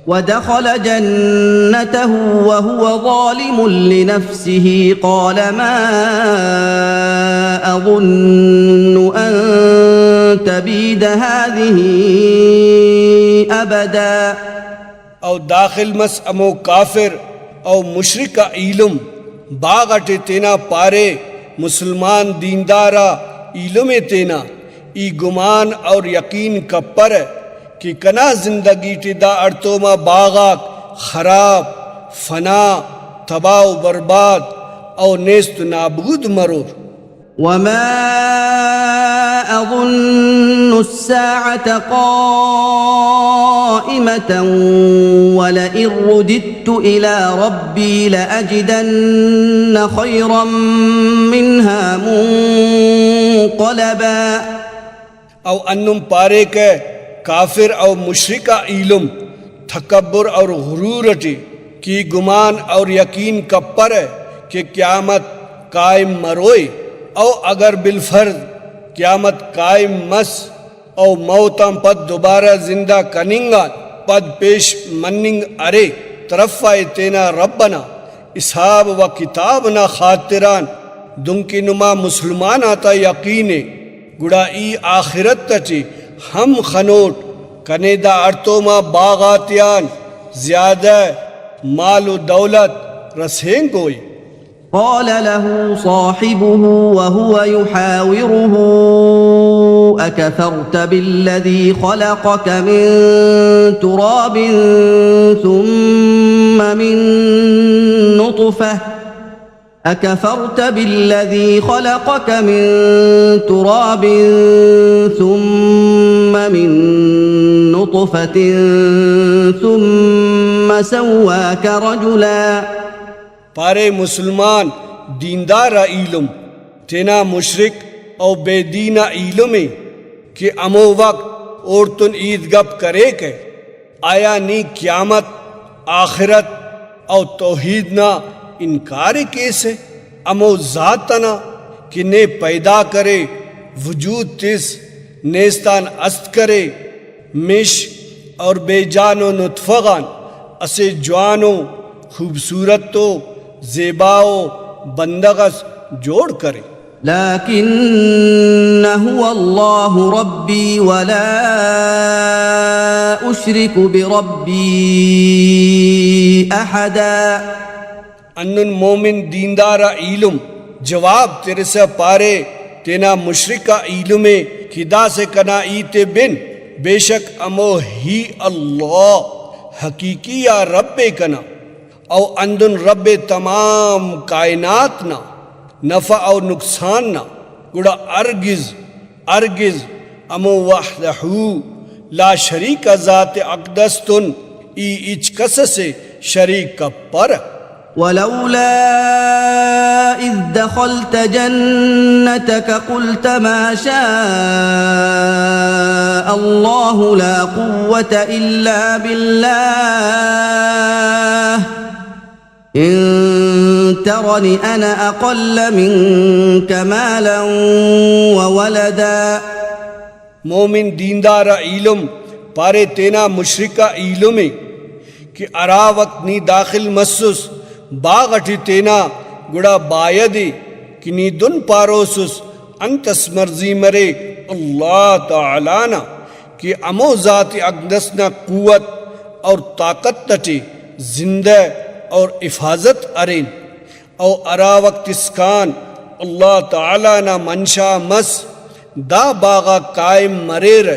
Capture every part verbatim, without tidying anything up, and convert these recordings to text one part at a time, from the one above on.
ودخل جنته وهو ظالم لنفسه قال ما أظن أن تبيد هذه أبدا۔ او داخل مس ہمو کافر او مشرک آ ایلم باغ اٹی تینا پارے، مسلمان دیندار آ ایلم ءِ تینا، ای گمان اور یقین کپرہ کہ کنا زندگی ٹی دا ہڑتوما باغ آک خراب، فنا، تباہ و برباد او نیست نابود مرور۔ وما أظن الساعة قائمة ولئن رددت إلى ربي لأجدن خيرا منها منقلبا۔ او ہندن پاریکہ کافر او مشرک آ ایلم تکبر اور غرور اٹی کہ گمان اور یقین کپرہ کہ قیامت قائم مروئے، او اگر بالفرض قیامت قائم مس، او موت آن پد دوبارہ زندہ کننگ آن پد پیش مننگ ارے، ترفا ای تینا رب انا حساب و کتاب نا خاطران، دنکہ نما مسلمان آتا یقین ءِ، گڑا ای آخرت اٹی ہم خنوٹ، کنے دا ہڑتوما باغ آتیان زیادہ مال و دولت رسینگوئے۔ قال له صاحبه وهو يحاوره أكفرت بالذي خلقك من تراب ثم من نطفة، أكفرت بالذي خلقك من تراب ثم من نطفة ثم سواك رجلا۔ پارے مسلمان دیندار آ ایلم تینا مشرک او بے دین آ ایلم ءِ کہ ہمو وخت اوڑتون ہیت گپ کریکہ، آیا نی قیامت، آخرت او توحید نا انکار ءِ کیسہ؟ ہمو ذات انا کہ نے پیدا کرے، وجود تس، نیست آن است کرے، مش اور بے جان و نطفہ غان اسہ جوان و خوبصورت و زیبا و بندغ اس جوڑ کرے۔ لكن هو الله ربي ولا أشرك بربي أحدا۔ ہندن مومن دیندار آ ایلم جواب ترسہ پارے تینا مشرک آ ایلم ءِ کہ داسہ کنا ہیت ءِ بن، بے شک ہمو ہی اللہ حقیقی آ رب ءِ کنا، او ہندن رب ءِ تمام کائنات نا نفع او نقصان نا، گڑا ہرگز ہرگز ہمو وحدہ لا شریک آ ذات اقدس تون ای ہچ کس اسے شریک کپرہ۔ ولولا إذ دخلت جنتك قلت ما شاء الله لا قوة إلا بالله إن ترن أنا أقل منك مالا وولدا۔ مومن دیندار آ ایلم پارے تینا مشرک آ ایلم ءِ کہ ہرا وخت نی داخل مسس باغ اٹی تینا، گڑا باید ءِ کہ نی دن پاروسس انت اس مرضی مرے اللہ تعالی نا کہ ہمو ذات اقدس نا قوت اور طاقت اٹی زندہ اور حفاظت ارین۔ او ہرا وخت اسکان اللہ تعالی نا منشا مس دا باغ آک قائم مریرہ،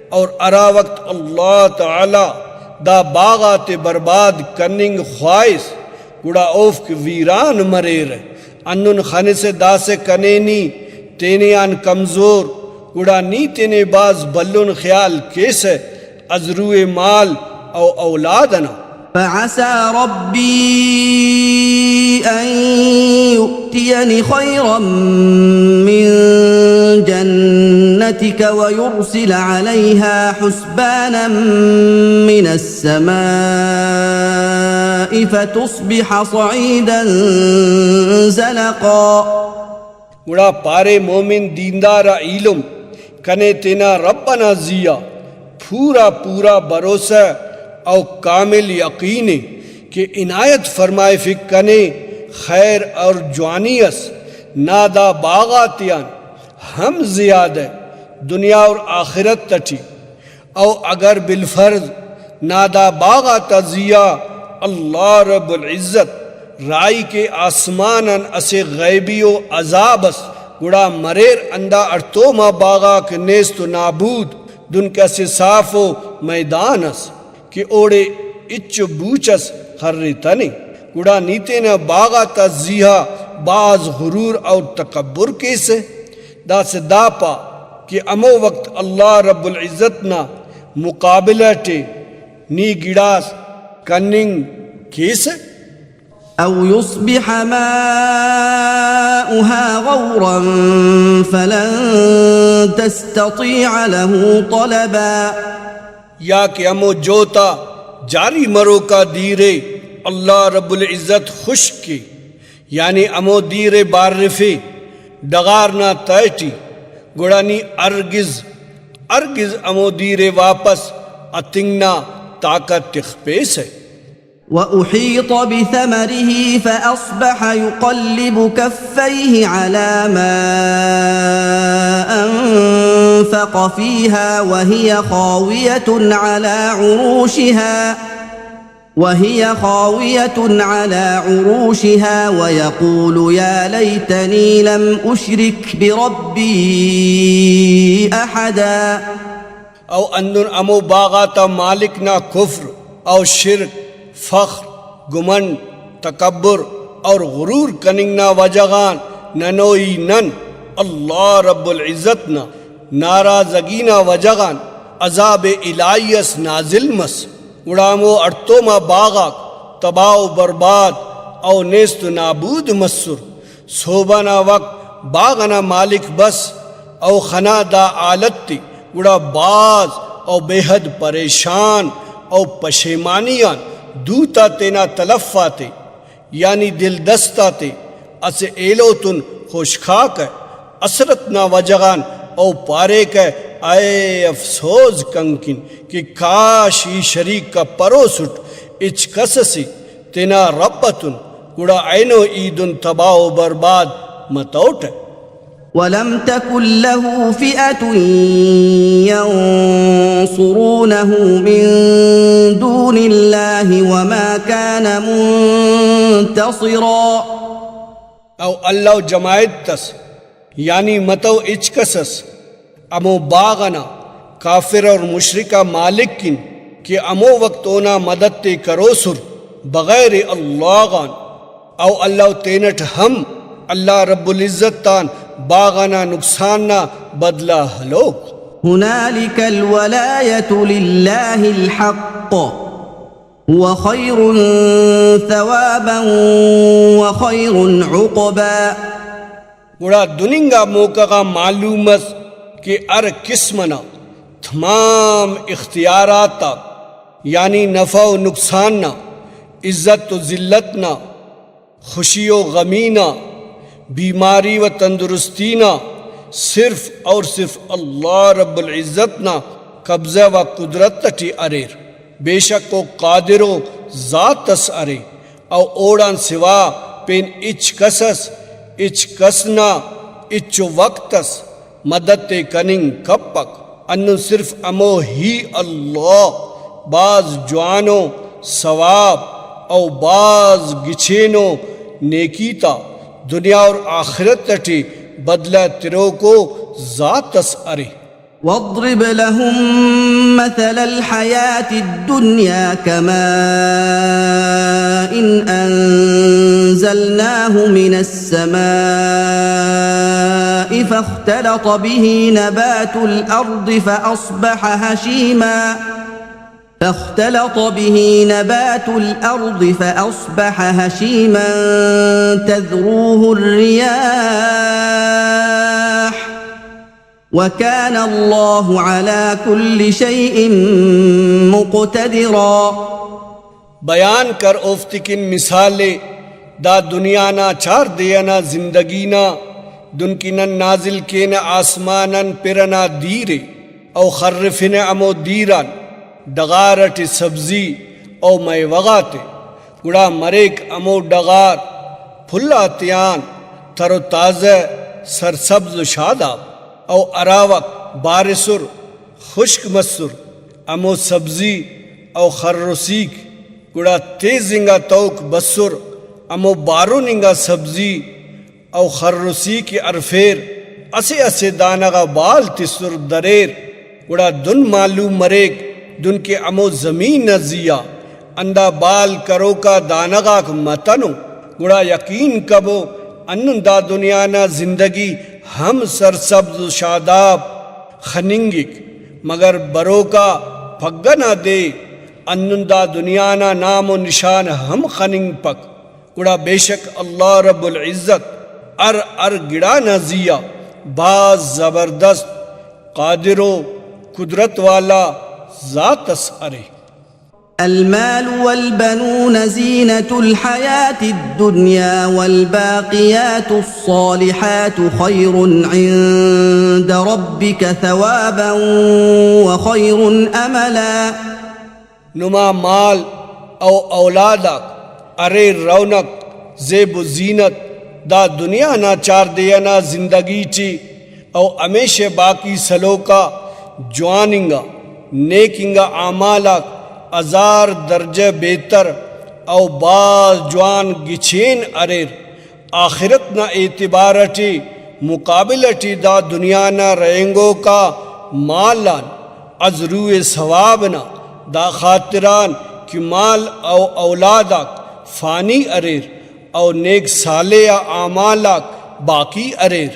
اور ہرا وخت اللہ تعالی دا باغ آتے برباد کننگ خواہس، گڑا اوفک ویران مریرہ۔ ہندن خنسہ داسہ کنے نی تینے آن کمزور، گڑا نی تینے بھاز بھلن خیال کیسہ، از روئے مال او اولاد ئنا۔ فعسى ربي أن يؤتيني خيرا من جنتك ويرسل عليها حسبانا من السماء فتصبح صعيدا زلقا۔ گڑا پارے مومن دیندار آ ایلم، کنے تینا رب ئنا زی آ پورا پورا بھروسہ او کامل یقین ءِ کہ عنایت فرمائفک کنے خیر اور جوانی اس نا دا باغ آتیان ہم زیادہ دنیا اور آخرت ٹی۔ او اگر بالفرض نا دا باغ آتا زیہا اللہ رب العزت راہی کے آسمان آن اسہ غیبی و عذاب اس، گڑا مریر ہندا ہڑتوما باغاک نیست و نابود، دنکہ اسہ صاف و میدان اس کہ اوڑے ہچو بوچ اس خرتنے، گڑا نی تینا باغ آتا زیہا بھاز غرور اور تکبر کیسہ۔ داسہ دا پا کہ ہمو وخت اللہ رب العزت نا مقابلہ ٹی نی گڑاس کننگ کیسہ۔ أو يصبح ماؤها غورا فلن تستطيع له طلبا۔ یا کہ ہمو جوتا جاری مروکا دیر ءِ اللہ رب العزت خشک کے، یعنی ہمو دیر ءِ بارفے ڈغار نا تہہ ٹی، گڑا نی ہرگز، ہرگز ہمو دیر ءِ واپس ہتنگ نا طاقت تخپیسہ۔ وأحيط بثمره فأصبح يقلب كفيه على ما أنفق فيها وهي خاوية على عروشها، وهي خاوية على عروشها ويقول يا ليتني لم أشرك بربي أحدا۔ او ہندن ہمو باغ آتا مالک نا کفر او شرک، فخر، گمنڈ، تکبر اور غرور کننگ نا وجہ غان ننوئی نن اللہ رب العزت نا ناراضگی نا وجہ غان عذاب الہی اس نازل مس، گڑا ہمو ہڑتوما باغاک تباہ و برباد او نیست و نابود مسر۔ صوبہ نا وخت باغ ئنا مالک بس، او خنا دا حالت تے گڑا بھاز او بے حد پریشان او پشیمانی آن دوتا تینا تلف آتے، یعنی دل دست آتے اسہ ایلو تون خشخاکہ، حسرت نا وجہ غان او پاریکہ، اے افسوز کنکن کہ کاش ای شریک آ پروسٹ ہچ کس اسے تینا رب اتون، گڑا اینو ای دن تباہ و برباد متوٹہ۔ ولم تكن له فئة ينصرونه من دون الله وما كان منتصرا۔ او اللہ و جماعت اس یعنی متو ہچ کس اس ہمو باغ ئنا کافر اور مشرک آ مالک کن کہ ہمو وخت اونا مدد تے کروسر بغیر اللہ غان، او اللہ تینٹ ہم اللہ رب العزت آن باغ ئنا نقصان نا بدلہ ہلوک۔ هنالك الولاية لله الحق هو خير ثوابا وخير عقبا۔ گڑا دن انگا موقع غا معلوم مس کہ ہر قسم ئنا تمام اختیارات آک، یعنی نفع و نقصان نا، عزت و ذلت نا، خوشی و غمی نا، بیماری و تندرستی نا، صرف اور صرف اللہ رب العزت نا قبضہ و قدرت ٹی اریر۔ بے شک او قادر و ذات اس ارے۔ او اوڑان سوا پین ہچ کس اس، ہچ کس نا ہچو وخت اس مدد تے کننگ کپک۔ ہندن صرف ہمو ہی اللہ بھاز جوانو ثواب او بھاز گچینو نیکی تا دنیا اور آخرت ٹی بدلہ تروکو ذات اس ارے۔ واضرب لهم مثل الحياة الدنيا كماء أنزلناه من السماء فاختلط به نبات الأرض فأصبح هشيما، فاختلط به نبات الأرض فأصبح هشيما تذروه الرياح، وكان الله على كل شيء مقتدرا۔ بیان کر اوفتے کن مثال ءِ دا دنیا نا چار دے ئنا زندگی نا، دن کہ نن نازل کینہ آسمان آن پر ئنا دیر ءِ، او خرفنہ ہمو دیر آن، ڈغار اٹی سبزی او میوہ غاتے، گڑا مریک ہمو ڈغار پھل آتیان تر و تازہ، سرسبز و شاداب، او ہراوک بارسر، خشک مسر، ہمو سبزی او خرسیک، گڑا تیز انگا توک بسر، ہمو بارن انگا سبزی او خرسیک ءِ ہرفیر، اسہ اسہ دانہ غا بال تسر دریر، گڑا دن معلوم مریک دن کہ ہمو زمین نا زی آ ہندا بال کروکا دانہ غاک متنو، گڑا یقین کبو ہندن دا دنیا نا زندگی ہم سرسبز و شاداب خننگک، مگر بروکا پگہ نا دے ہندن دا دنیا نا نام و نشان ہم خننگپک۔ گڑا بے شک اللہ رب العزت ہر ہر گڑا نا زی آ بھاز زبردست، قادر و قدرت والا ذات اس ارے۔ المال والبنون زينة الحياة الدنيا والباقيات الصالحات خير عند ربك ثوابا وخير أملا۔ نما مال او اولاد آک اریر رونق، زیب و زینت دا دنیا نا چاردے ئنا زندگی ٹی، او ہمیشہ باقی سلوک آ جوان انگا نیک انگا اعمال آک ہزار درجہ بہتر او بھاز جوان گچین اریر۔ آخرت نا اعتبار ٹی مقابل ٹی دا دنیا نا رہینگوک آ مال آن از روئے ثواب نا، دا خاطران کہ مال او اولاد آک فانی اریر او نیک صالح آ اعمال آک باقی اریر۔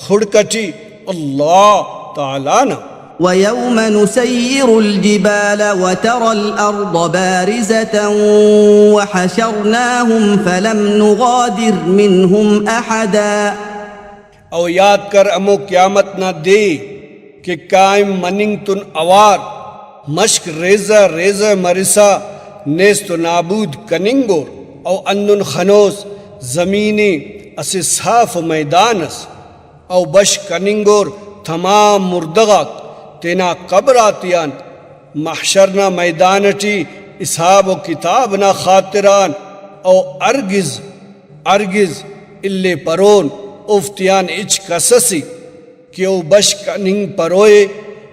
خڑک ٹی اللہ تعالی نا۔ ويوم نسير الجبال وترى الأرض بارزة وحشرناهم فلم نغادر منهم أحدا۔ او یات کر ہمو قیامت نا دے کہ قائم مننگ تون اوار مشک ریزہ ریزہ مرسا نیست و نابود کننگور، او ہندن خنوس زمین ءِ اسہ صاف میدان اس۔ او بش کننگور تمام مردہ غاک تینا قبر آتیان محشر نا میدان ٹی حساب و کتاب نا خاطران، او ہرگز، ہرگز الیپرون اوفتیان ہچ کس اسے کہ او بش کننگ پروئے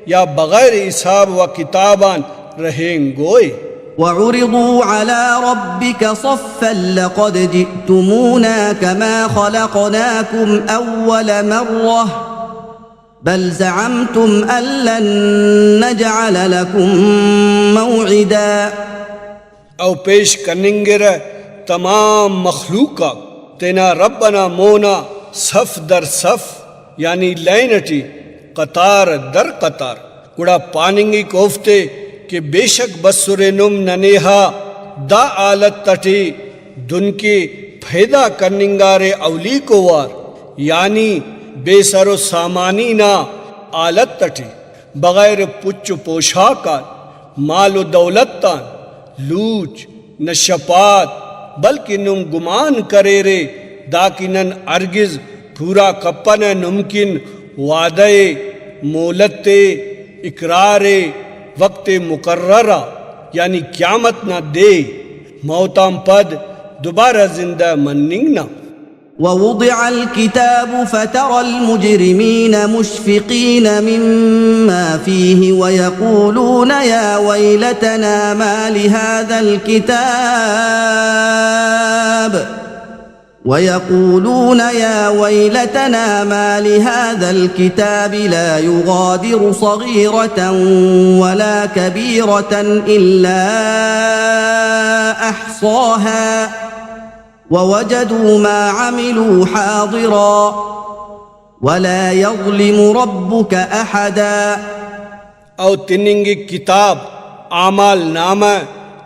یا بغیر حساب و کتاب آن رہینگوئے۔ وعرضوا على ربك صفا لقد جئتمونا كما خلقناكم أول مرة بل زعمتم أن لن نجعل لكم موعدا۔ او پیش کننگرہ تمام مخلوق آک تینا رب ئنا مونا صف در صف، یعنی لائن ٹی، قطار در قطار۔ گڑا پاننگک اوفتے کہ بے شک بسرے نم ننے آ دا حالت ٹی، دن کہ پیدا کننگارے اولیکو وار، یعنی بے سر و سامانی نا حالت ٹی، بغیر پچ و پوشاک آن، مال و دولت آن، لوچ، نہ شپات، بلکہ نم گمان کریرے دا کہ نن ہرگز پورا کپنہ نم کن وعدہ ءِ، مہلت ءِ، اقرار ءِ، وقت مقرر آ، یعنی قیامت نا دے، موت آن پد دوبارہ زندہ مننگ نا۔ ووضع الكتاب فترى المجرمين مشفقين مما فيه ويقولون يا ويلتنا ما لهذا الكتاب، ويقولون يا ويلتنا ما لهذا الكتاب لا يغادر صغيرة ولا كبيرة إلا أحصاها ووجدوا ما عملوا حاضرا ولا يظلم ربك أحدا۔ او تننگک کتاب، اعمال نامہ،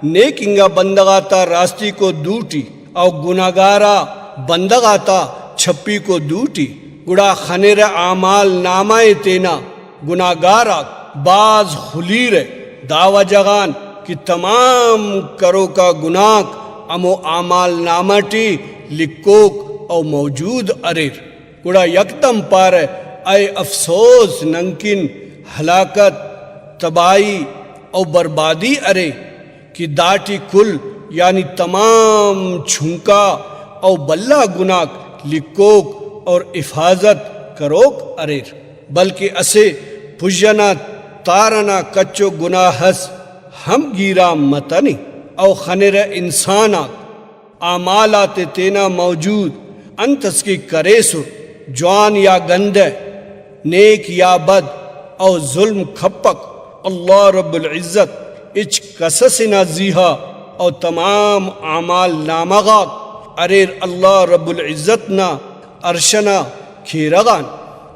نیک انگا بندغ آتا راستیکو دوٹی، او گناہگارا بندغ آتا چھپیکو دوٹی۔ گڑا خنرہ اعمال نامہ ءِ تینا، گناہگار آک بھاز خلیرہ، دا وجہ غان کہ تمام کروکا گناہک ہمو اعمال نامہ ٹی لکھوک او موجود اریر۔ گڑا یکدم پارہ، اے افسوس ننکن، ہلاکت، تباہی، او بربادی ارے کہ داٹی کل یعنی تمام چھنکا او بھلا گناک لکھوک اور حفاظت کروک اریر، بلکہ اسہ پژہ نا تار ئنا کچ و گناہ اس ہم گیرام متنے۔ او خنرہ انسان آک اعمال آتے تینا موجود انت اس کہ کریسر، جوان یا گندہ، نیک یا بد، او ظلم کپک۔ اللہ رب العزت ہچ کس ئسے نا زیہا او تمام اعمال نامہ غاک اریر اللہ رب العزت نا عرش ئنا کیرغ آن۔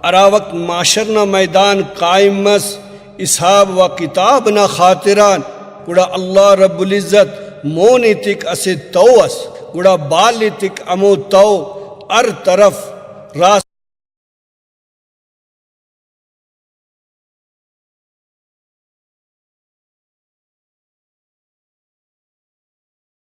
ہرا وخت محشر نا میدان قائم مس، حساب و کتاب نا خاطران، گڑا اللہ رب العزت مون ایتک اسہ تہو ئس، گڑا بال ایتک ہمو تہو ہر طرف راست